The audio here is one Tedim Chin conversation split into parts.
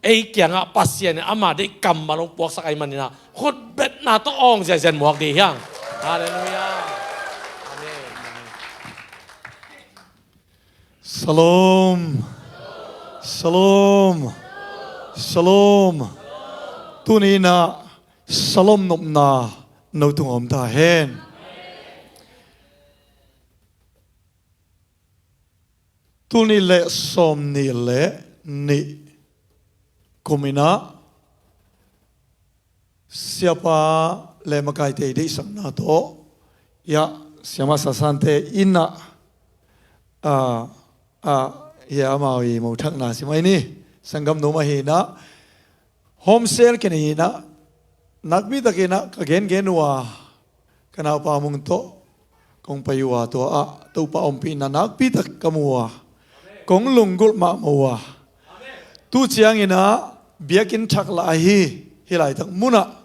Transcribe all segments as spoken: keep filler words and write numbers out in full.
ei kiangah Pasian in ama deih kammal hong puaksak ahih manin ah, khutbetna tawh awng ziahziah muak ding hi hang. Halleluiah. Amen. Shalom. Shalom. Shalom. Tuni in ah shalom nopna no tungah om ta hen. Tul nih le sawm nih le nih kum in ah siapa le makaite deihsakna tawh, ya, siamah Sasante in ah, a, a, ya, amau i mothakna si mai ni. Sanggamnu mah hi in ah, home cell kinei in ah, nakpi takin ah ka gengen uh a, ka naupa Mung tawh kong pai uh a, tua ah Topa ompihna nakpi tak ka mu uh a, kong lunggulh mahmah uh a, tu ciangin ah biakinn thak lah ahi, hih laitak munah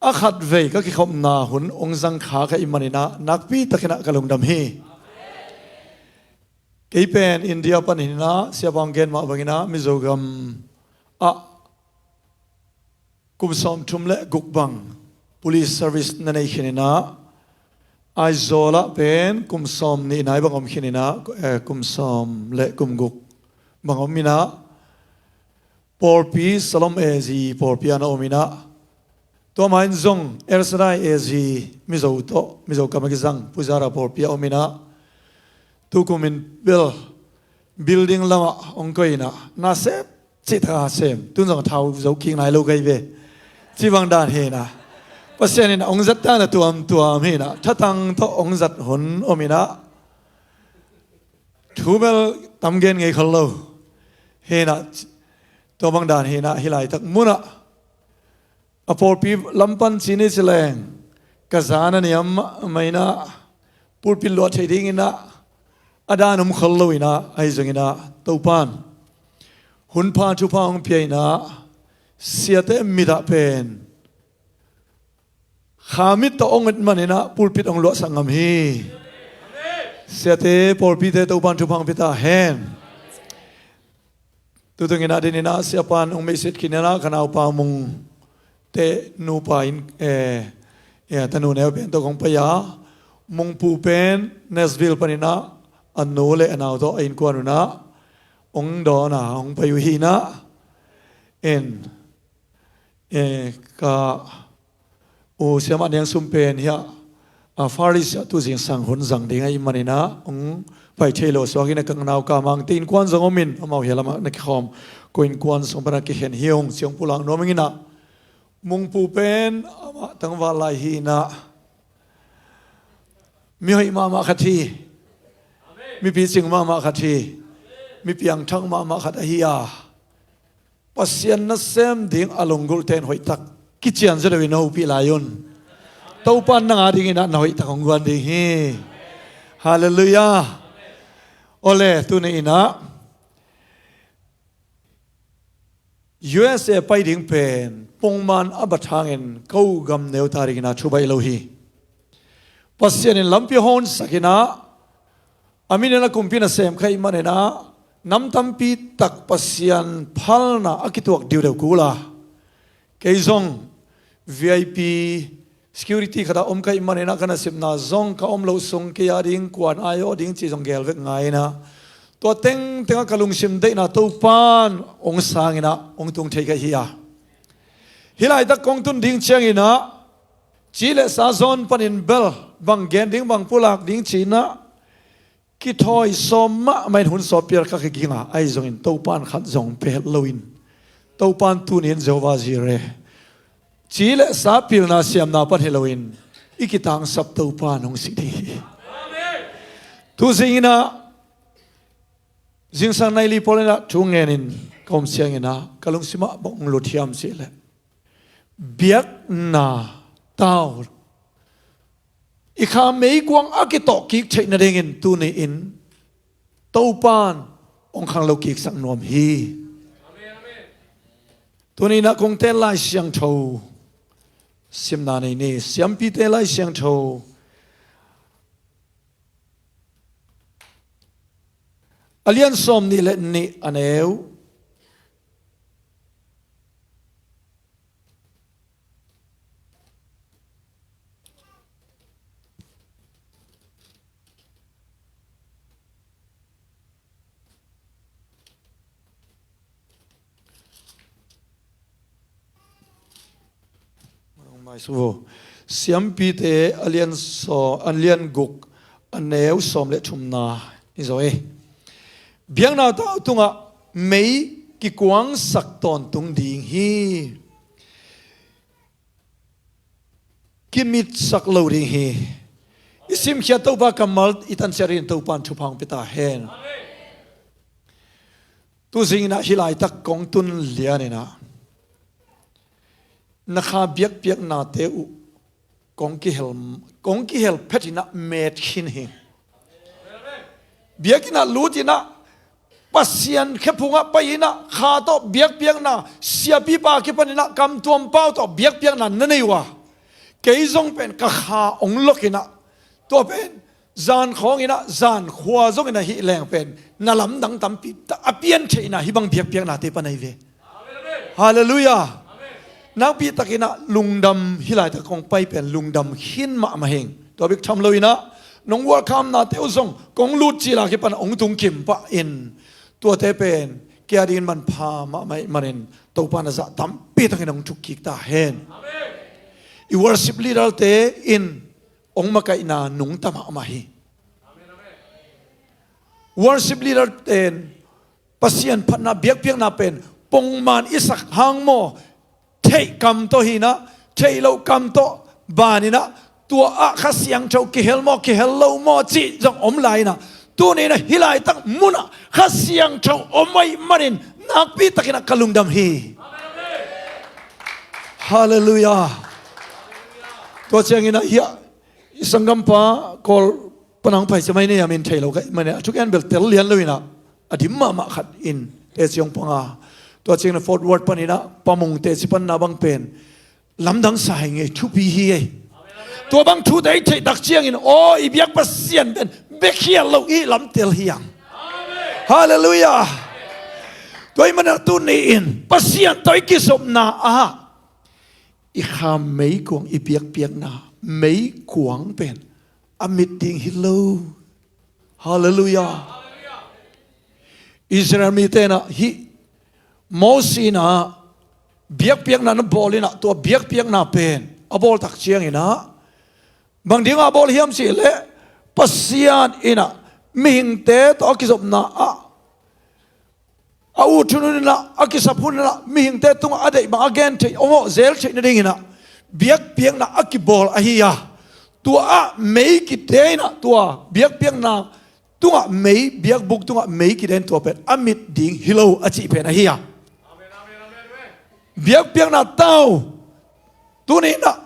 a khatvei ka kikhopna hun hong zang kha ka hih manin ah nakpi takin ah ka lungdam hi. Kei pen India panin ah siapa hong gen mah bangin ah Mizo gam ah kum sawmthum le guk bang police service na nei khin in ah, Aizawl ah pen kum sawmnih nai bang om khin in ah, eh, kum sawm le kum guk bang om in ah, pawlpi Shalom A Z pawlpi ah na om in ah, tua mah in zong El Shaddai A Z Mizo tawh, Mizo kam a kizang Pujara pawlpi ah om in ah, tukum in bel building lamah hong koih in ah, na sem cih taka sem, tun zong thau zo kik nai lo ka hi ve. Cih bang dan hi in ah, Pasian in ah hong zat dan a tuamtuam hi in ah, thatang tawh hong zat hun om in ah, thu bel tam gen ngei khol lo hi in ah, tua bang dan hi in ah, hih laitak munah a pawlpi lam pan ci ni ci leng, ka zan a niam mah in ah, pulpit luah theih dingin ah a dan om khol lo in ah, ahi zongin ah Topan hun pha thupha hong pia in ah, siate mit ah pen kha mit tawh hong et manin ah pulpit hong luahsak ngam hi. Siate pawlpite Topan thupha hong pia ta hen. Tutung in ah, din in ah siapan hong message khin in ah, ka naupa Mung te nupa in, eh, eh, tanu neu pen tawh kong pai a, Mung pu pen Nashville panin ah a nu le a nau tawh a innkuan un ah hong dawn a hong pai uh hi in ah, en, eh, ka u siamah Niang Sum pen hiah, a, Far East ah tu zingsang hun zang ding ahih manin ah hong pai thei lo suak in ah, ka nauka Mangte innkuan zong om in, amau hih lamah na kikhawm, ko innkuan sung pan a kikhen hi ung, ci hong pulak nuam ing in ah, Mung pu pen amah tangval lai hi in ah, mi hoih mahmah khat hi, mi picing mahmah khat hi, mi piangthak mahmah khat ahi a, Pasian nasem ding a lunggulhte in hoihtak kician zaw deuh in na hopih lai un. Topa in nang a dingin ah na hoihtak hong guan ding hi. Halleluiah. Awle, tuni in ah U S A pai ding pen pongman a bat hangin ko gam neu ta dingin ah thu baih lo hi. Pasian in lampi hong honsak in ah, a min in a kumpi nasem ka hih manin ah, nam tampi tak Pasian phalna a kituak diudeu kul a, kei zong V I P security khat ah om ka hih manin ah, ka nasepna zong ka om loh sung kei a ding kuan ai aw ding ci zong gel vek ngai in ah, tua tengteng ah ka lungsim deihna Topan hong sang in ah hong tung thei ka hi a, hih laitak kong tun ding ciangin ah, ci le sa zawn panin bel bang gen ding, bang pulak ding ci in ah, kithawi sawm mahmah in hun sawt pial ka kiging a, ahi zongin Topan khat zong pia het loin, Topan tuni in Jehovah Jireh, ci le sa pilna siamna pan hi loin, i kitangsap Topan hong sik ding hi. Tu zing in ah, zingsang nai li pawl in ah thu ngen in ka om ciangin ah, ka lungsim ah bang hong lut hiam cih leh, biakna tau, i kha meikuang a kitawh kik theih nadingin tuni in Topan hong khanglo kiksak nuam hi. Tuni in ah kong tel Lai Siangtho simna nei ni. Siampite Lai Siangtho a lian sawm nih le nih, a neu Siampite a lian saw-, a lian guk, a neu sawm le thumna i zo ei. Biakna tau tungah mei kikuangsak tawntung ding hi. Kimitsak lo ding hi. I simkhiat Topa kammal i tanciat in Topa in thupha hong pia ta hen. Tu zingin ah hih laitak kong tun lianin ah na kha biakpiaknate uh kong kihel, kong kihel phetin ah met khin hi. Biakinn ah lutin ah Pasian khephungah pai-in ah kha tawh biakpiakna, siapipa kipanin ah kamtuam pau tawh biakpiakna na nei uh a, kei zong pen ka kha hong lokin ah, tua pen zan khawngin ah, zan khua zongin ah hih leng pen na lamdang tampi tak a piantheihna hih bang biakpiaknate pan ahi ve. Halleluiah. Nakpi takin ah lungdam, hih laitak kong pai pen lungdam khin mahmah hing. Tua bek tham loin ah nong welcome-nate uh zong kong lut cil a kipan hong tung kim pah in, tuate pen kei adingin manpha mahmah ahih manin Topa in a zah tampi takin hong thuk kik ta hen. I worship leader-te in hong makaihna nungta mahmah hi. Worship leader-te in Pasian phatna biakpiakna pen pongman i sak hang maw, theih kam tawh hi-in ah, theih loh kam tawh banin ah, tua ah Kha Siangtho kihel maw, kihel lo maw cih zong om lai-in ah, tuni-in ah hih laitak munah Kha Siangtho om ahih manin nakpi takin ah ka lungdam hi. Halleluiah. Tua ciangin ah hih ah i sanggampa Kawl pan hong pai cia mai ni a min thei lo ka hih manin a thugen bel tel lian loin ah a dim mahmah khat in teci hong pang a, tua ciangin ah Fort Worth panin ah Pa Mung teci panna bang pen lamdang sa hi ing ei, thupi hi ei. Tua bang thute i theih tak ciangin aw, i biak Pasian pen biakhial lo i lam tel hi hang. Halleluiah. Tua ahih manin ah tuni-in Pasian tawh i kizopna ah i kha meikuang, i biakpiakna meikuang pen a mit ding hi lo. Halleluiah. Israel mite in ah hih Moses in ah biakpiakna na bawl in ah, tua biakpiakna pen a bawl tak ciangin ah bang dingah a bawl hiam cih leh, Pasian in ah mihingte tawh a kizopna ah a ut hun in ah, a kisap hun in ah mihingte tungah a deih bang a gen theih, hong hawh zel theih nadingin ah biakpiakna a kibawl ahi a, tua ah mei kite in ah, tua biakpiakna tungah mei, biakbuk tungah mei kite in tua pen a mit ding hi lo a cih pen ahi a. Biakpiakna tau tuni-in ah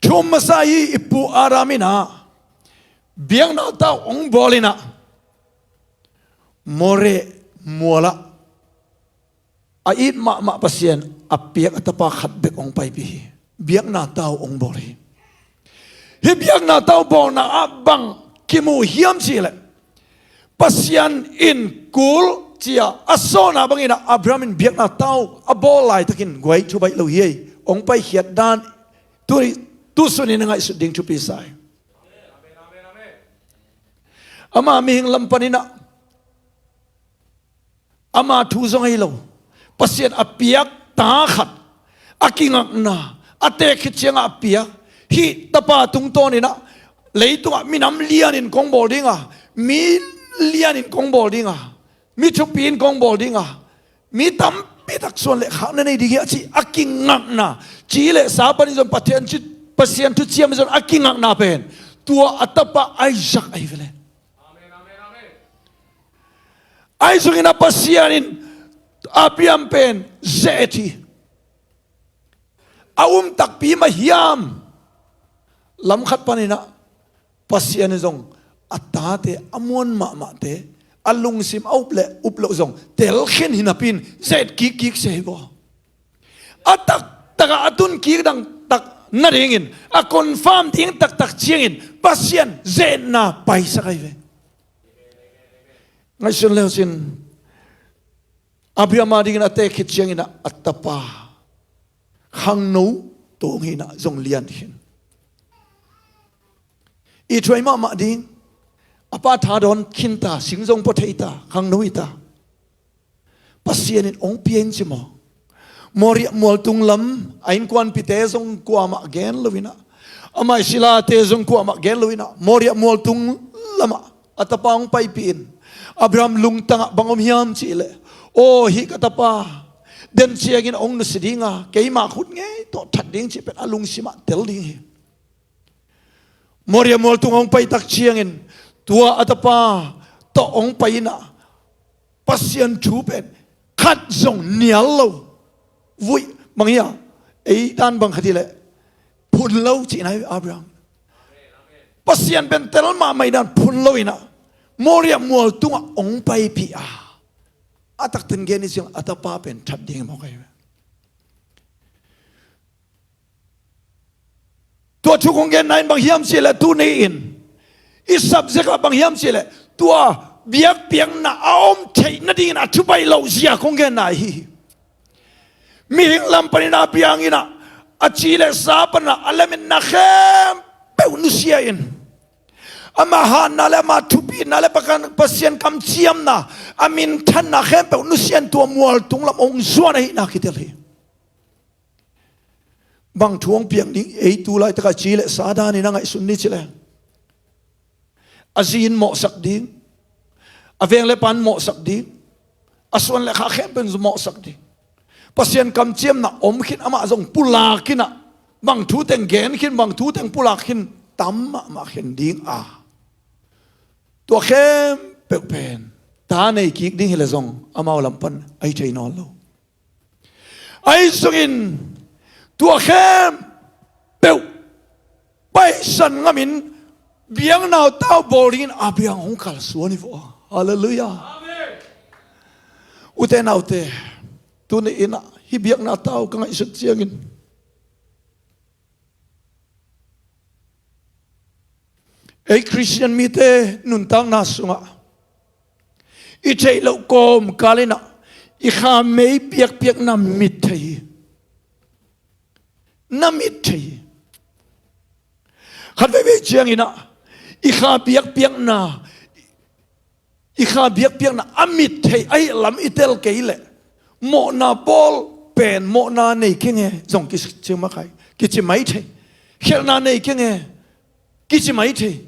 thum masa hi. I pu Adam in ah biakna tau hong bawl in ah Moreh mualah a it mahmah Pasian a piak a tapa khat bek hong paipih hi. Biakna tau hong bawl hi. Hih biakna tau bawlna ah bang kimu hiam cih leh, Pasian in kul ci-a a sawlna bangin ah Abraham in biakna tau a bawl laitakin guai thu baih lo hi ei. Hong paikhiat dan tu, tu sunin a ngaihsut ding thupi sa hi. Ama mihing lam panin ah ama thu zong hi lo, Pasian a piak ta khat a kingakna, a teek khit ciangah a piak, hih tapa tungtawnin ah leitungah minam lianin kong bawl ding a, mi lianin kong bawl ding a, mi thupi in kong bawl ding a, mi tampi tak suan le khak na nei ding hi a cih a kingakna, ci le sa panin zong Pasian thu, Pasian thuciam in zong a kingakna pen tua a tapa Isaac ahi ve le. Ahi zongin ah Pasian in Abraham pen ze-et hi. A um takpi mah hiam? Lam khat panin ah Pasian in zong a tate, a muan mahmahte, a lungsim a up le up loh zong telkhin hi napi-in ze-et kikkik se hi baw. A taktakah a tun kik dangtak nadingin, a confirm ding taktak ciangin Pasian ze-etna paisak ahi ve. Ngaihsun le uh cin, Abraham adingin a teek khit ciangin ah a tapa khangno tawng hi-in ah zong lian khin. Ithuai mahmah ding, a pa tha dawn khin ta, sing zong pua thei ta, khangno hi ta. Pasian in hong pia in ci maw? Moria mualtung lam a innkuanpite zong kuamah gen lo inah, amah i silate zong kuamah gen lo inah, Moria mualtung lamah a tapa hong paipih in, Abraham lungtangah bang om hiam cihleh, aw, hih ka tapa den ciangin hong nusia dinga, keima khut ngei tawh that ding cih pen a lungsimah tel ding hi. Moria mualtung hong paitak ciangin tua a tapa tawh hong pai inah, Pasian thu pen khat zong nial lo. Vuih bang hia, ei dan bang khat hileh phun lo cihna hi Abraham. Pasian pen tel mahmah i dan phun lo inah, Moria mualtungah hong paipih a, a takten gen i cing a tapa pen that ding hi mawk ahi. Tua thu kong genna in bang hiam cihleh, tuni in i subject ah bang hiam cihleh, tua biakpiakna a om theih nadingin a thubaih loh zia kong genna hi. Mihing lam panin Abraham inah a ci le sa panin a lametna khempeuh nusia in, ama hatna le ama thupitna le Pasian kamciamna, a minthanna khempeuh nusia in tua mualtung lam hong zuan ahihna kitel hi. Bang thu hong piang ding, ei tu laitakah ci le sa danin a ngaihsun ni cileh, a zi in mawhsak ding, a veng le pan mawhsak ding, a suan le kha khempeuh in mawhsak ding. Pasian kamciamna om khin, amah zong pulak khin ah, bang thu teng gen khin, bang thu teng pulak khin, tam mahmah khin ding a, tua khempeuh pen ta nei kik ding hileh zong amau lam pan ahi thei nawn lo. Ahi zongin tua khempeuh paisan ngamin biakna tau bawl dingin Abraham hong kalsuan hi vua. Halleluiah. Ute naute, tuni inah hih biakna tau ka ngaihsut ciangin, ei Khristian mite nuntakna sungah i theih loh kawmkal inah i khamei biakpiakna mit thei hi. Na mit thei hi. Khat veivei ciang inah i kha biakpiakna, i kha biakpiakna a mit thei ahih lam i tel kei leh, mawhna bawl pen mawhna nei keng e zong kici mai thei. Khelhna nei keng e kici mai thei.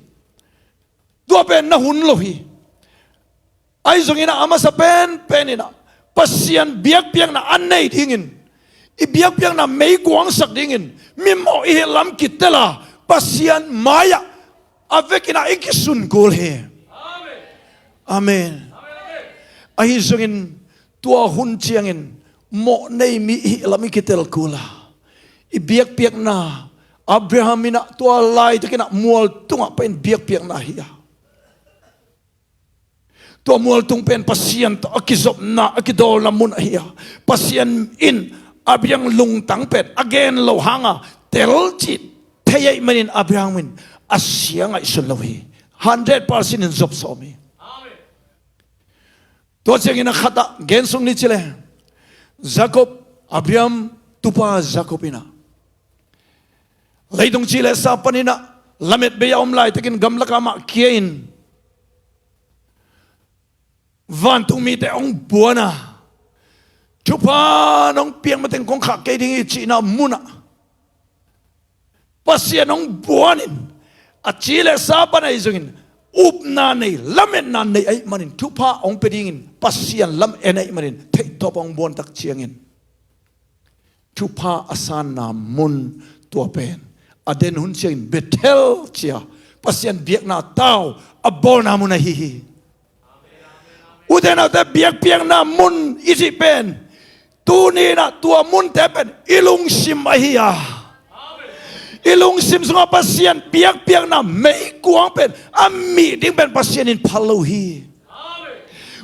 Tua pen na hun lo hi. Ahi zongin a masa penpen inah Pasian biakpiakna a nei dingin, i biakpiakna meikuangsak dingin, mimawh i hih lam kitel a, Pasian mai-ah a vekin ah i kisun kul hi. Amen. Ahi zongin tua hun ciangin mawh nei mi i hih lam i kitel kul a, i biakpiakna, Abraham inah tua laitakin ah mual tungah pai-in biakpiakna hi a, tua mualtung pen Pasian tawh a kizopna, a kidawlna mun ahi a, Pasian in Abraham lungtang pen a gen lo hanga telcih thei ahih manin Abraham in a sia ngaihsun lo hi. Hundred percent in zop sawm hi. Tua ciangin a khatah gen sung ni cileh, Jacob, Abraham tupa Jacob inah leitung ci le sa panin ah lamet bei a om laitakin gamlakah mah kia in vantung mite hong buan a, thupha nong piak mateng kong khah kei ding hi cihna munah Pasian hong buanin a ci le sa pan ahi zongin upna nei, lametna nei ahih manin thupha hong pia dingin Pasian lam en ahih manin theihtawp hong buantak ciangin thupha a sanna mun tua pen a den hun ciangin Bethel cia Pasian biakna tau a bawlna mun ahi hi. Ute naute, biakpiakna mun i cih pen tuni inah tua munte pen i lungsim ahi a, i lungsim sungah Pasian biakpiakna meikuang pen a mih ding pen Pasian in phal lo hi.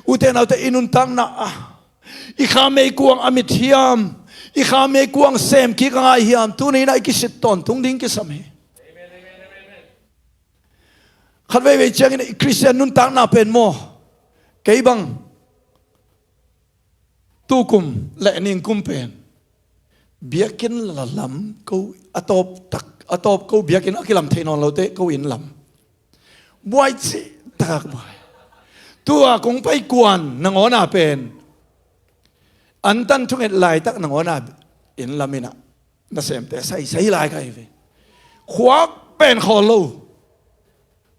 Ute naute, i nuntakna ah i kha meikuang a mit hiam, i kha meikuang sem kik a ngai hiam, tuni inah i kisit tawntung ding kisam hi. Khat veivei ciangin i Khristian nuntakna pen maw, kei bang tukum le ningkum pen biakinn la lam ko, a tawp tak, a tawp ko biakinn a kilam thei nawn lote ko inn lam buai cih takak buai. Tua kong pai kuan nangawna pen Antan thunget laitak nangawn ah inn lam in ah nasemte saisai lai ka hi ve. Khuak pen khawl lo.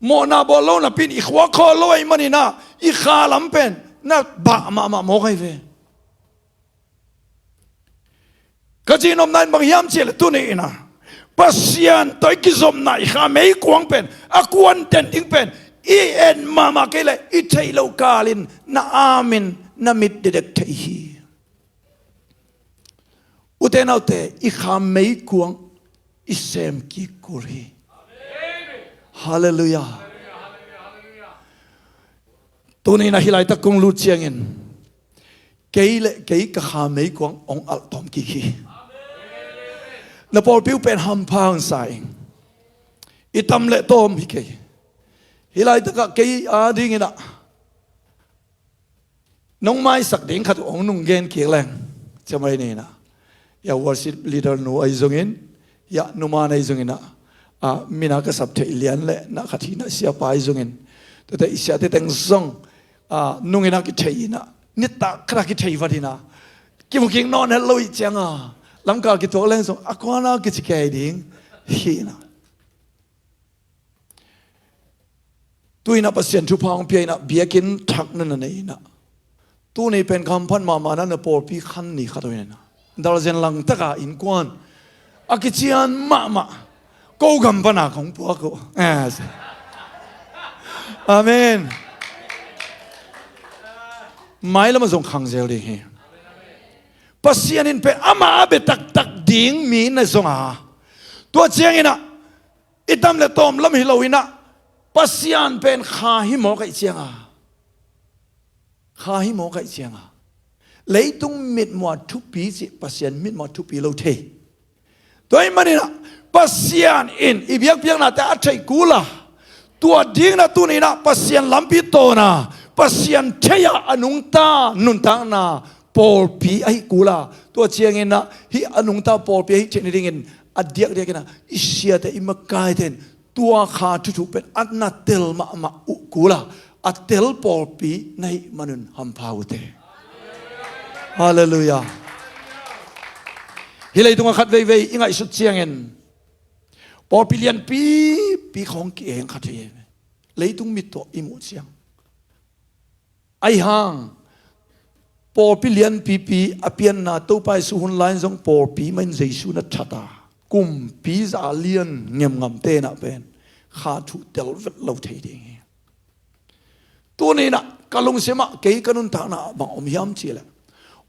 Mawhna bawl lo napi in i khuak khawl lo ahih manin ah i kha lam pen na bah mahmah mawk ahi ve. Ka cihnopna in bang hiam cih leh tuni in ah Pasian tawh i kizopna, i kha meikuang pen, a kuan den ding pen i en mahmah kei leh i theih loh kal in na aam in na mit dekdek thei hi. Ute naute, i kha meikuang i sem kik kul hi. Halleluiah. Tuni in ah hih laitak kong lut ciangin kei le kei ka kha meikuang hong alh tawm kik hi. Na pawlpi uh pen hampha hong sa ing. I tam le tawm hi kei. Hih laitak ah kei a ding in ah nong maisak ding khat uh hong nung gen kik leng, ciamai ni in ah, ya worship leader nu ahi zongin, ya numan ahi zongin ah, a, min a ka sap theih lian le na khat hi in ah, siapa ahi zongin, tuate i siate teng zong, a, nung in ah kithei in ah, nitak khat ah kithei vat in ah, kimu kik nawn het lo ahih ciang a, lamkal kituak leng zong a kuan a kici kei ding hi in ah. Tu in ah Pasian thupha hong pia in ah, biakinn thak na na nei in ah, tuni pen ka hamphat mahmah na, na pawlpi khan ni khat uh in ah, dalzen lang tak a innkuan a kician mahmah, ko gam pan a kong puak uh. Yes. Amen. Mailam ah zong khang zel ding hi. Pasian in pen amah a bia taktak ding mi na zong a, tua ciang in ah i tam le tawm lam hi lo in ah, Pasian pen kha hi mawk ahih ciang a, kha hi mawk ahih ciang a, leitung mitmuh a thupi cih Pasian mitmuh a thupi lo thei. Tua ahih manin ah Pasian in i biakpiaknate a theih kul a, tua ding in ah tuni in ah Pasian lampi tawn a, Pasian thei a, a nungta nuntakna pawlpi ahih kul a, tua ciang in ah hih a nungta pawlpi ahih theih nading in a diakdiak in ah i siate, i makaite in tua kha thuthu pen a na tel mahmah uh kul a, a tel pawlpi na hih man un hampha uh teh. Halleluiah. Hih leitung ah khat veivei i ngaihsut ciangin pawlpi lianpipi khawng ki-eng kha thei hi. Leitung mit tawh i muh ciang, ahi hang pawlpi lianpipi a pianna, Topa Jesu hun lai in zong pawlpi mah in Jesu na that a, kumpi za lian ngemngamte in ah pen kha thu tel vet lo thei ding hi. Tuni in ah ka lungsim ah kei ka nuntakna ah bang om hiam cih leh,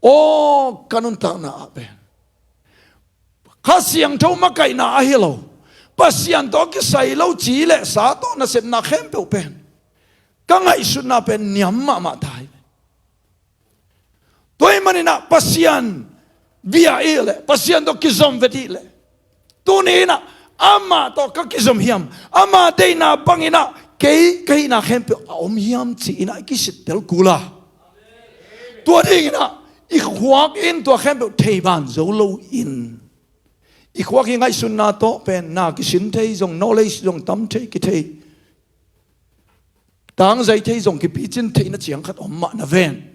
aw, ka nuntakna ah pen Kha Siangtho makaihna ahi lo, Pasian tawh kisai lo ci le sa tawh nasepna khempeuh pen ka ngaihsutna pen niam mahmah ta hi. Tua ahih manin ah Pasian bia ih leh, Pasian tawh kizom vet ih leh, tuni in ah amah tawh ka kizom hiam, ama deihna bangin ah kei ka hihna khempeuh a om hiam ci-in ah i kisittel kul a, tua dingin ah i khuak in tua khempeuh thei ban zo loin, i khuak i ngaihsutna tawh pen na kisin thei zong, knowledge zong tam thei, kithei, tangzai thei zong, kipicin theihna ciang khat om mah na ven.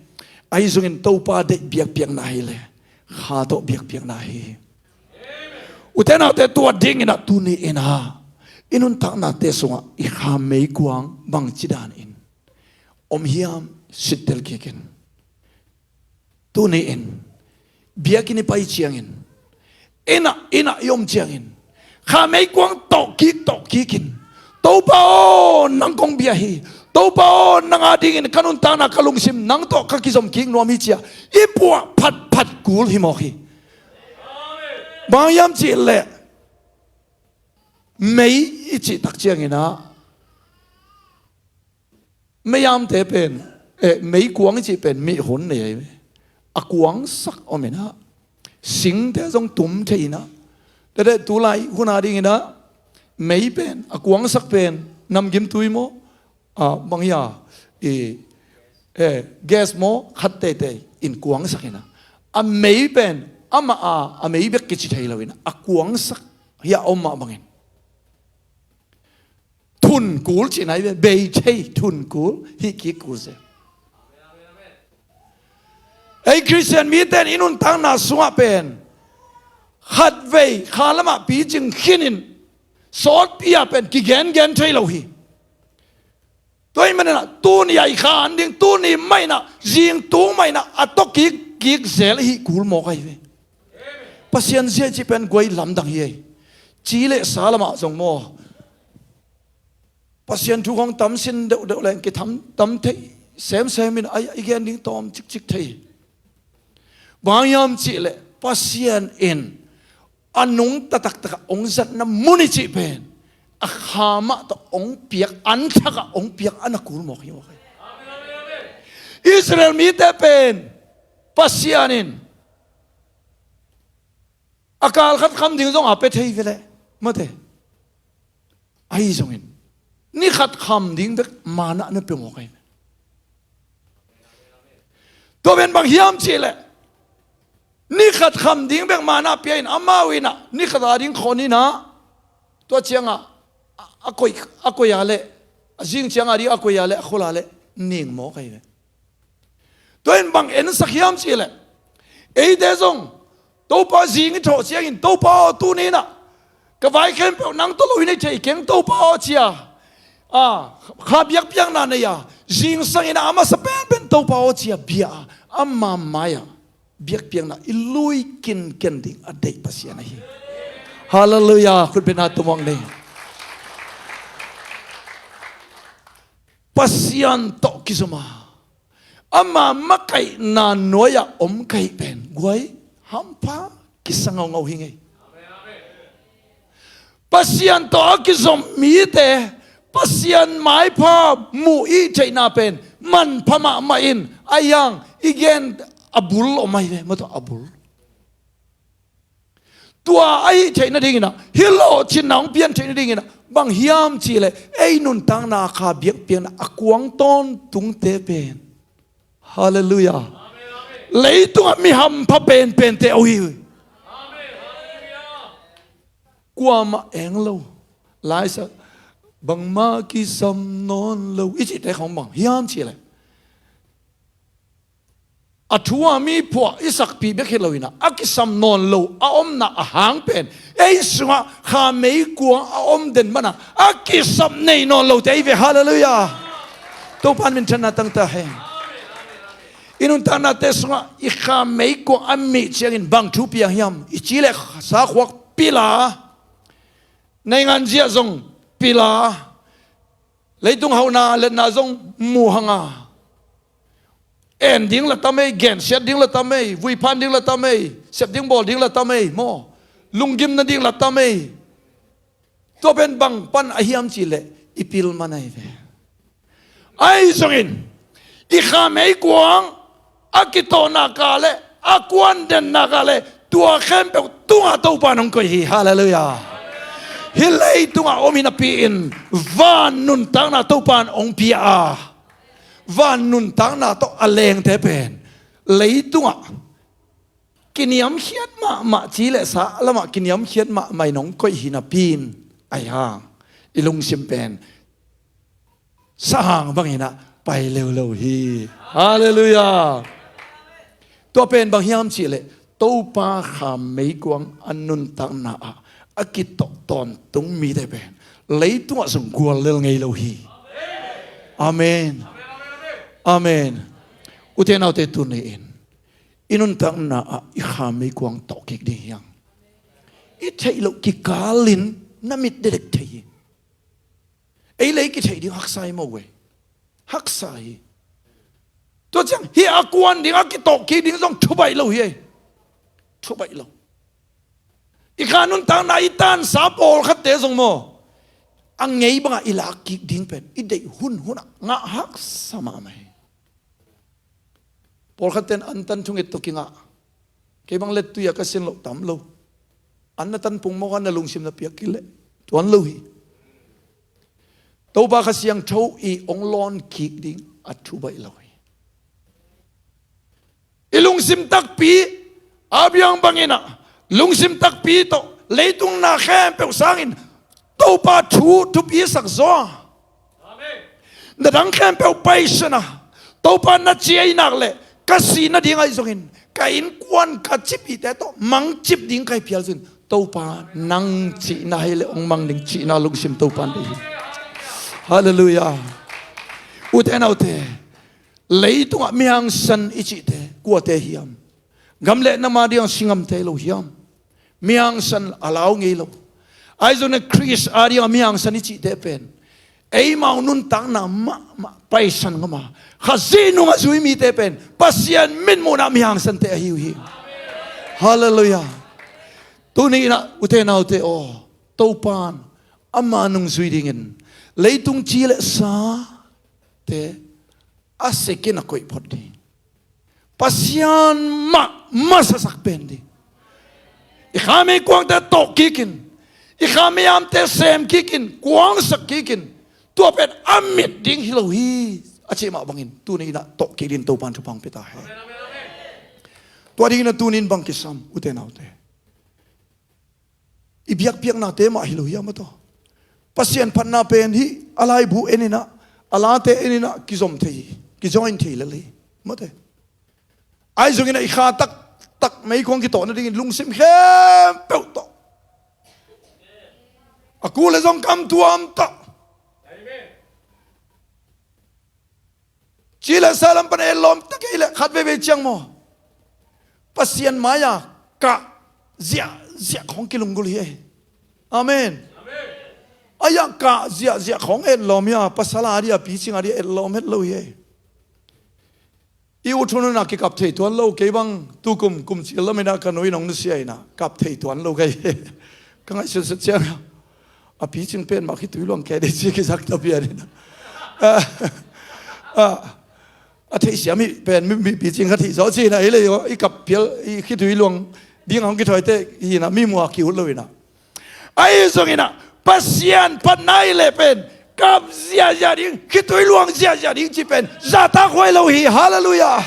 Ahi zongin Topa deih biakpiakna hi leh kha tawh biakpiakna hi. Ute naute, tua dingin ah tuni in ah i nuntaknate sungah i kha meikuang bangci danin om hiam sittel kik in. Tuni in biakinn i pai ciangin, inn ah, inn ah i om ciangin, kha meikuang tawh kik, tawh kik in, Topa aw, nang kong bia hi. Topa aw, nang adingin ka nuntakna, ka lungsim nang tawh ka kizom kik nuam hi ci-a i puah phatphat kul hi mawk hi. Bang hiam cih leh, mei i cih tak ciangin ah, meiamte pen, eh, meikuang i cih pen mihon nei ahi ve. A kuangsak om in ah, singte zong tum thei in ah, tua teh tulai hun a dingin ah mei pen a kuangsak pen namgimtui maw, ah, bang hia, i, eh, gas maw, khat teitei in kuangsak in ah, a mei pen amah a, a mei bek kici thei lo in ah, a kuangsak hi a om mah bangin, thun kul cihna hi ve, bei thei thun kul, hih kik kul se. Ei Khristian mite in i nuntakna sungah pen khatvei kha lamah picing khinin sawtpi-a pen kigengen thei lo hi. Tua ahih maninah tuni-a i kha an ding, tuni mah inah, zing tung mah inah a tawh kikkik zel i hih kul mawk ahi ve. Pasian zia i cih pen guai lamdang hi ei. Ci le sa lamah zong maw, Pasian thu khawng tam sin deuhdeuh leng kitham tam thei semsem in a, i gen ding tawm cikcik thei. Bang hang hiam cihleh Pasian in a nungta taktakah hong zatna mun i cih pen a kha mah tawh hong piak, an thakah hong piak a na kul mawk hi mawk hi. Israel mite pen Pasian in a kal khat kham ding zong a pia thei ve leh, mate. Ahi zongin ni khat kham ding bek manna na pia mawk ahi ve. Tua pen bang hiam cihleh ni khat kham ding bek manna pia in amau inah ni khat a ding khon inah, tua ciangah a, a koih, a koih a leh, a zing ciangah a ding a koih a leh, a khol a leh ning mawk ahi ve. Tua in bang ensak hiam cihleh eite zong Topa zing i thawh ciangin, Topa aw, tuni inah ka vai khempeuh nang tawh lo in ei thei keng Topa aw, ci-a, a, kha biakpiakna nei-a, zingsang inah a masa penpen Topa aw, ci-a bia-a, ama mai-ah biakpiakna i lui kinken ding a deih Pasian ahi. Halleluiah. Khutbetna tumawng ni. Pasian tawh kizom a, ama makaihna nuai-ah om ka hih pen guai hampha kisa ngaungau hi ngei. Pasian tawh a kizom mite Pasian maipha muh i theihna pen manpha mahmah in, a hiang i gen a bul om ahi ve, mawtaw a bul. Tua a hih theih nadinginah, hih lawhcinna hong pian theih nadinginah bang hiam cihleh ei nuntakna kha biakpiakna a kuang tawntungte pen, halleluiah, leitungah mi hampha penpente aw hi. Kuamah eng lo, laisa bangmah kisam nawn lo i cihte khawng bang hiam cihleh a thu a mi phuah i sakpih bek hi lo inah a kisam nawn lo a omna a hang pen ei sungah kha meikuang a om den mana a kisam nei nawn lote ahi ve. Halleluiah. Topa in minthanna tangta hen. I nuntaknate sungah i kha meikuang a mih ciangin bang thu piang hiam i cih leh sakhuak pila, naingan ziah zong pila, leitung hauhna letna zong muhanga, en ding la tam ei, gensiat ding la tam ei, vuiphan ding la tam ei, sep ding bawl ding la tam ei, maw, lunggimna ding la tam ei. Tua pen bang pan a hiam cihleh i pil man ahi ve. Ahi zongin i kha meikuang a kitawhna ka leh a kuan denna ka leh tua khempeuh tungah Topa in hong koih hi. Halleluiah. Hih leitungah om hi napi-in van nuntakna Topa in hong pia a, van nuntakna tawh a lengte pen leitungah kiniamkhiat mahmah, ci le sa lamah kiniamkhiat mahmah in hong koih hi napi-in, ahi hang i lungsim pen sahang bangin ah pai leuleu hi. Halleluiah. Tua pen bang hiam cihleh Topa kha meikuang a nuntakna ah a kitawh tawntung mite pen leitungah zong guallel ngei lo hi. Amen. Amen. Ute naute, tuni-in i nuntakna ah i kha meikuang tawh kik ding hi hang. I theih loh kikalin na mit dedek thei hi. Ei le ei kitheih ding haksa hi maw ei? Haksa hi. Tua ciang hih a kuan ding a kitawh kik ding zong thubaih lo hi ei. Thubaih lo. I kha nuntakna i tansa pawlkhatte zong maw, a ngei bangah i lak kik ding pen i deih hunhunah ngah haksa mahmah hi. Pawlkhatte in antan thunget tawh kingah, kei bang lettui-a ka sin loh tam lo. An na tanpung mawk a, na lungsim na piak kik leh tuan lo hi. Topa Kha Siangtho i hong lawn kik ding a thubaih lo hi. I lungsim takpi, Abraham bangin ah lungsim takpi tawh leitung na khempeuh sangin Topa thu thupi sak zaw a, na dang khempeuh paisana, Topa na ci ahih nak leh ka sih nading ahi zongin ka innkuan ka cipihte tawh mangcip ding ka hi phial zongin Topa nang cihna hi leh hong mang ding cihna lungsim Topa in deih hi. Halleluiah. Ute naute, leitungah mihangsan i cihte kuate hiam? Gam le nam a ding a si ngamte lo hiam? Mihangsan a lau ngei lo. Ahi zongin Khrist a ding a mihangsan i cihte pen eimau nuntakna mahmah paisan ngam a, Khazih nung a zui mite pen Pasian mitmuhna mihangsante ahi uh hi. Halleluiah. Tuni inah ute naute aw, Topan ama nung zui dingin leitung ci le sate a sekin a koih phot ding. Pasian mah masasak pen ding. I kha meikuangte tawh kikin, i kha meiamte sem kikin, kuangsak kikin, tua pen a mit ding hi lo hi a cih mah bangin tuni inah tawh kik dingin Topan thupha hong pia ta hen. Tua dingin a tunin bang kisam ute naute? I biakpiaknate mah hi lo hiam a tawh? Pasian phatna pen hih a laibu en inah, a late en inah kizom thei hi, kijoin thei lel hi. Mate. Ahi zongin a i kha taktak meikuang kitawh nadingin lungsim khempeuh tawh, a kul le zong kamtuam tawh, ci le sa lam pan etlawm ta kei leh khat veivei ciang maw, Pasian mai-a kah ziahziah khawng kilunggulh hi. Amen. Ai-ah kah ziahziah khawng etlawm hi a, pasal a dia, picing a dia etlawm het lo hi. I ut hun hunah kikap thei tuan lo, kei bang tukum kum cil lam inah ka nu in hong nusia inah kap thei tuan lo ka hi. Ka ngaihsutsut ciang a picing pen mah khitui luang kei dei ci kizak ta pian inah. A, a, a theihsiam hi pen mi, mi picing kha thei zaw ci inah hi le i kap pial i khitui luang ding a hong kithuaite hi inah mi mua ki-ut lo inah. Ahi zongin ah Pasian phatna hi leh pen kap ziahziah ding, khitui luang ziahziah ding cih pen zahtakhuai lo hi. Halleluiah.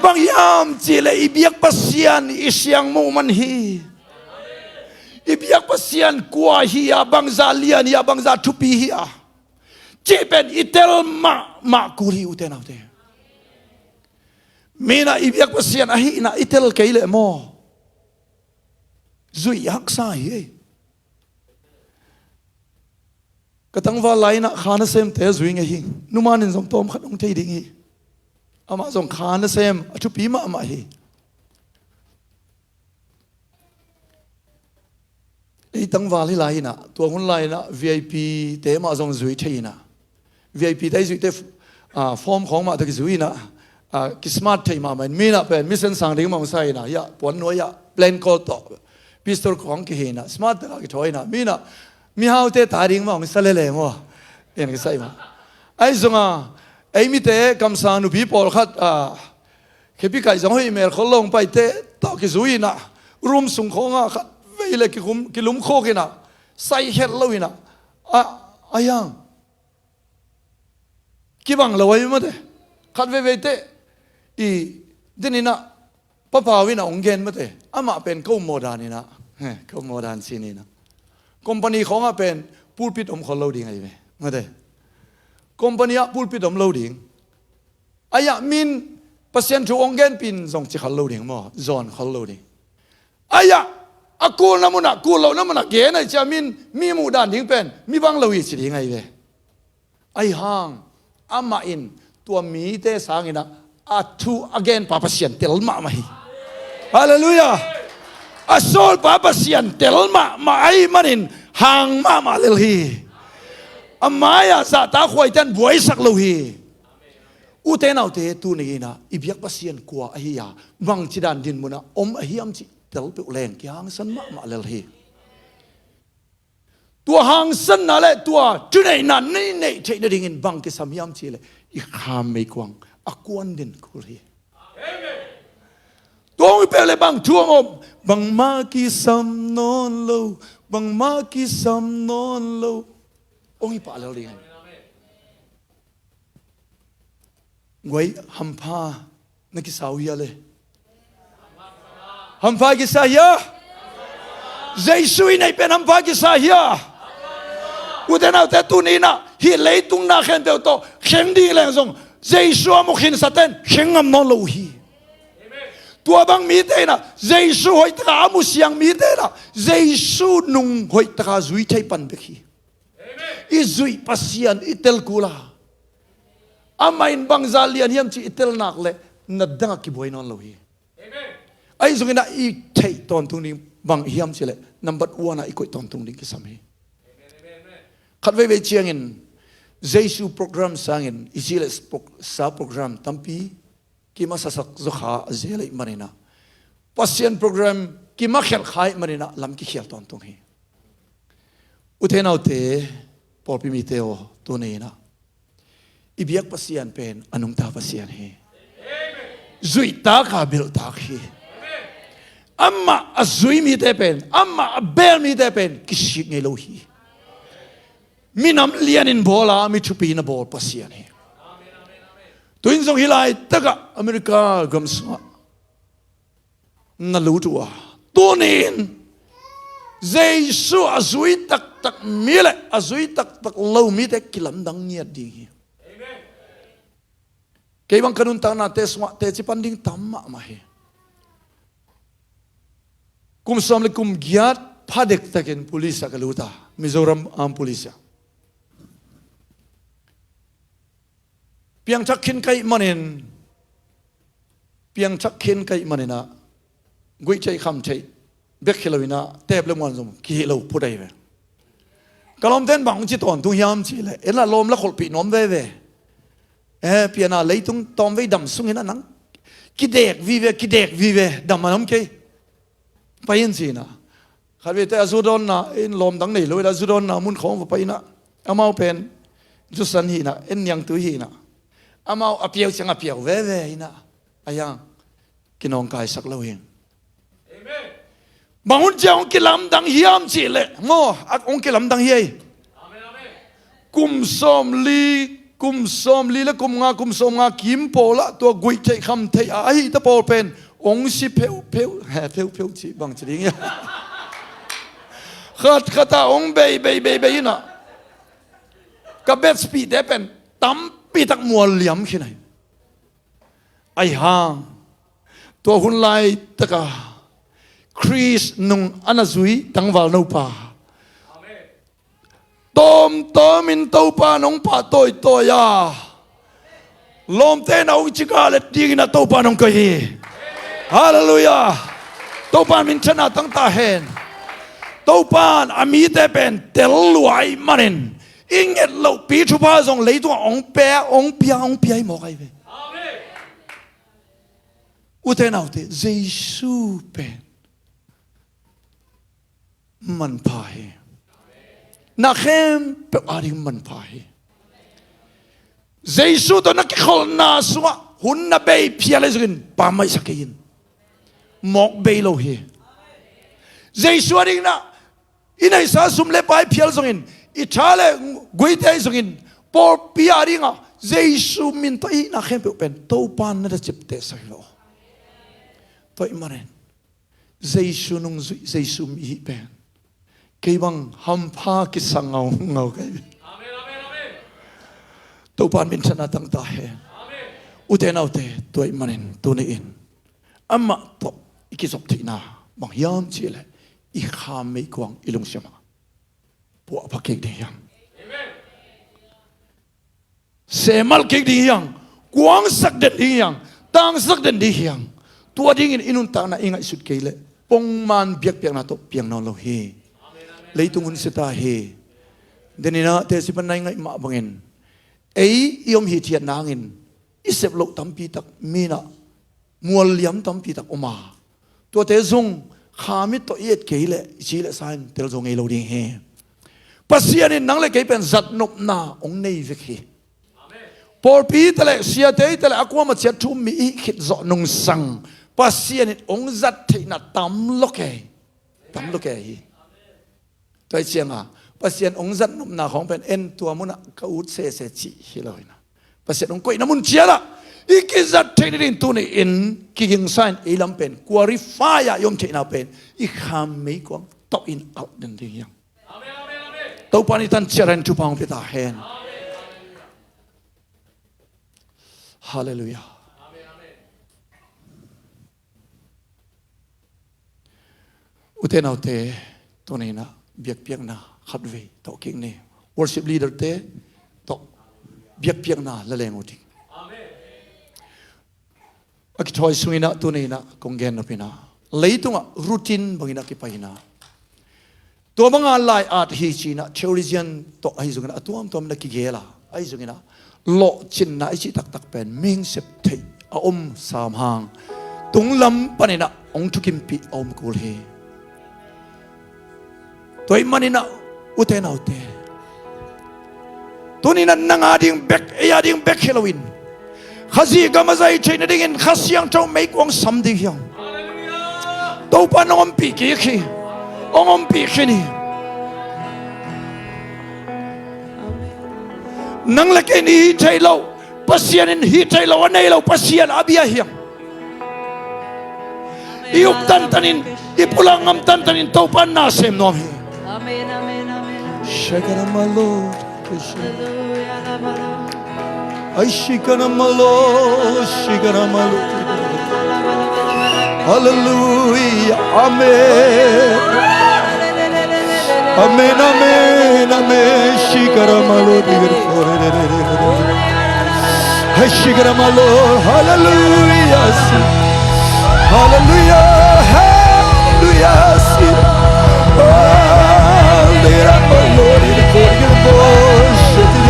Bang hiam cih leh i biak Pasian i siangmo man hi. I biak Pasian kua hi a, bangzah lian hi a, bangzah thupi hi a cih pen i tel mahmah kul hi ute naute. Mi inah i biak Pasian ahihna i tel kei leh maw, zuih haksa hi. Ka tangval lai inah kha nasemte zui ngei hi. Numan in zong tawmkhat hong thei ding hi. Amah zong kha nasem a thupi mahmah hi. Ei tangval hi lai inah, tua hun lai inah V I P te mah zong zui thei inah, V I P te i zuihte, ah, form khawng mah tawh kizui inah, ah, kismart thei mahmah in, mi inah pen mission sang ding mah hong sa inah, hiah puan nuai ah plan call tawh pistol khawng kihei inah smart tak a kithawi inah, mi inah mihaute ta ding mah hong sa lele maw, en kisa i mah. Ahi zongah ei mite kamsang nupi pawlkhat, ah, khepi kaih zong hoih mel khol lo hong paite tawh kizui inah, room sung khawngah khat vei le kikhum, kilumkhuk inah, sai het lo inah, a, a hiang kibang lo ahi mate. Khat veivei teh i din inah Pa Pau inah hong gen mate. Amah pen ko maw dan inah, he, ko maw dan sin inah, company khawngah pen pulpit om khol lo ding ahi ve mate. Company ah pulpit om lo ding. Ai-ah min Pasian thu hong genpih in zong ci khol lo ding maw, zawn khol lo ding. Ai-ah a kulna munah, kul lohna munah gen ahi ciah min mi muh dan ding pen mi bang lo hi ci ding ahi ve. Ahi hang amah in tua mite sang inah a thu a genpa Pasian tel mahmah hi. Halleluiah. A sawlpa Pasian tel mahmah ahih manin hang mahmah lel hi. A mai-ah zahtakhuaite in buaisak lo hi. Ute naute, tuni inah i biak Pasian kua ahi a, bangci dan din munah om ahiam cih tel peuh leng kihangsan mahmah lel hi. Tua hangsanna le tua thuneihna na i neih theih nadingin bang kisam hiam cih leh i kham meikuang a kuan den kul hi. Tua hong hi peuh le bang thu hong om, bangmah kisam nawn lo, bangmah kisam nawn lo, hong hi pah lel ding hi. Guai, hampha na kisa uh hia le? Hampha i kisa hia? Jesu i neih pen hampha i kisa hia? Ute naute, tuni inah hih leitung na khempeuh tawh kheng ding leng zong Jesu a mu khinsate'n khen ngam nawn lo uh hi. Tua bang mite in ah Jesu hoihtaka a mu siang mite in ah Jesu nung hoihtaka zui thei pan bek hi. I zuih Pasian i tel kul a, amah in bangzah lian hiam cih i tel nak leh na dang ah kibuai nawn lo hi. Ahi zongin ah i theih tawntung ding bang hiam cih leh number one ah i koih tawntung ding kisam hi. Khat veivei ciangin Jesu program sangin i cih leh sa program tampi kimasasak zaw kha a zel ahih manin ah, Pasian program kimakhial kha ahih manin ah lam kikhial tawntung hi. U te nau te, pawlpi mite aw, tuni in ah i biak Pasian pen a nungta Pasian hi. Zuihtak a belhtak hi. Amah a zui mite pen, amah a bel mite pen kisik ngei lo hi. Minam lianin bawl a, mi thupi na bawl Pasian hi. Tu in zong hih laitak ah America gam sungah na lut uh a, tuni in Jesu a zui taktak mi leh a zui taktak lo mite kilamdang ngiat ding hi. Kei bang ka nuntaknate sungah teci pan ding tam mahmah hi. Kum sawm leh kum giat pha dektakin police ah ka lut a, Mizoram Armed Police ah. Piangthak khin ka hih manin, piangthak khin ka hih manin ah, guihtheih khamtheih bek hi lo in ah, teep leh muan zong kihih lo phut ahi ve. Ka lawmte'n bang hong ci tawntung hiam cih leh, en lah lawm lah kholhpih nuam veve. Eh, pian a leitung tawmvei dam sungin ah nang kidek vive, kidek vive, dam a nuam kei. Pai in ci in ah. Khat veite a zu dawnna in lawm dang nei lo in ah, zu dawnna mun khawng va pai in ah, amau pen zu san hi in ah, en niangtui hi in ah, amau a piau ciang a piau veve in ah, a hiang kinawngkaisak lo hi. Bang hun ciang hong kilamdang hiam cih leh, maw, a hong kilamdang hi ei. Kum sawmli, kum sawmli leh kum nga, kum sawmnga kim pawl ah tua guihtheih khamtheih a, a hihte pawl pen hong si pheuhpheuh, he, pheuhpheuh cih bang ci ding hia. Khatkhat ah hong bei, bei, bei, bei in ah, ka batchmate-te pen tampitak mual liam khin ahi. Ahi hang, tua hun laitak a Khrist nung a na zui tangvalno pa tawmtawmin Topa'n hong pahtawi tawi a, lawmte'n a hong ci gallet dingin ah Topa'n hong koih hi. Halleluiah. Topa'n minthanna tang ta hen. Topa'n a mite pen tel lua ahih manin, i nget lohpi thupha zong leitungah hong pia, hong pia, hong pia hi mawk ahi ve. U te nau te, Jesu pen manpha hi. Na khempeuh ading manpha hi. Jesu tawh na kikholhna sungah hun na bei phial ahi zongin pammaihsak kei in. Mawk bei lo hi. Jesu ading na i neihsa sum leh pai phial zongin, i tha leh guite ahi zongin, pawlpi ading a Jesu min tawh i hihna khempeuh pen Topa'n na taciptehsak hi lo. Tua ahih manin Jesu nungzuih, Jesu mi hih pen kei bang hampha kisa ngaungau ka hi. Topa'n minthanna tang ta hen. U te nau te, tua ahih manin tuni in amah tawh i kizop theihna bang hiam cih leh, i kham meikuang i lungsim ah puahpha kik ding hi hang. Semal kik ding hi hang. Kuangsak den ding hi hang. Tangsak den ding hi hang. Tua dingin i nuntakna i ngaihsut kei leh pongman biakpiakna tawh piang nawn lo hi. Leitung hun sia ta hi. Deninah teci pan na i ngaih mah bangin, ei i om hithiat nangin i sep loh tampi tak, mi in ah mual liam tampi tak om a, tuate zong kha mit tawh i et kei leh, i ci leh sa in tel zo ngei lo ding hi. Pasian in nang leh kei pen zatnopna hong nei vek hi. Pawlpi te leh, siate te leh, a kuamah ciat thu um mi i hih khit zawh nungsang Pasian in hong zat theihna tam lo kei. Tam lo kei hi. Tua hi cianga Pasian hong zat nopna khawng pen en tua munah ka ut sese cih hi lo hi na. Pasian hong koihna mun ciatah i kizat theih nading tuni in kigingsa in ei lam pen qualify ah i om theihna pen i kham meikuang tawh in alh den ding hi hang. Topa in i tan ciat in thupha hong pia ta hen. Halleluiah. Ute naute, tuni-in ah biakpiakna khatvei tawh kik ni. Worship leader-te tawh biakpiakna la leng uh ding. A kithawi sungin ah tuni-in ah kong gen nop in ah leitungah routine bangin ah kipai in ah tua banga lai-at hi ci-in ah theologian tawh ahi zongin ah a tuamtuam in ah kigel a, ahi zongin ah lawhcinna i cih taktak pen mihing sep theih a om sam hang tunglam panin ah hong thukimpih a om kul hi. Tua ahih manin ah ute naute, tuni-in ah nang a ding bek, ei a ding bek hi loin Khazih gam a zai theih nadingin Kha Siangtho meikuang sam ding hi hang. Topa in hong ompih kik hi. Hong ompih khin hi. Nang le kei in i hih theih loh, Pasian in hih theih loh a nei lo Pasian a bia hi hang. I up tantanin, i pulak ngam tantanin Topa in na sem nuam hi. Amen, amen, amen. Shakaramalot. Hallelujah, la, la, la. Ay, shikaramalot, shikaramalot. Hallelujah. Amen. Amen, amen, amen. Shikaramalot. Ay, shikaramalot. Hallelujah. Hallelujah.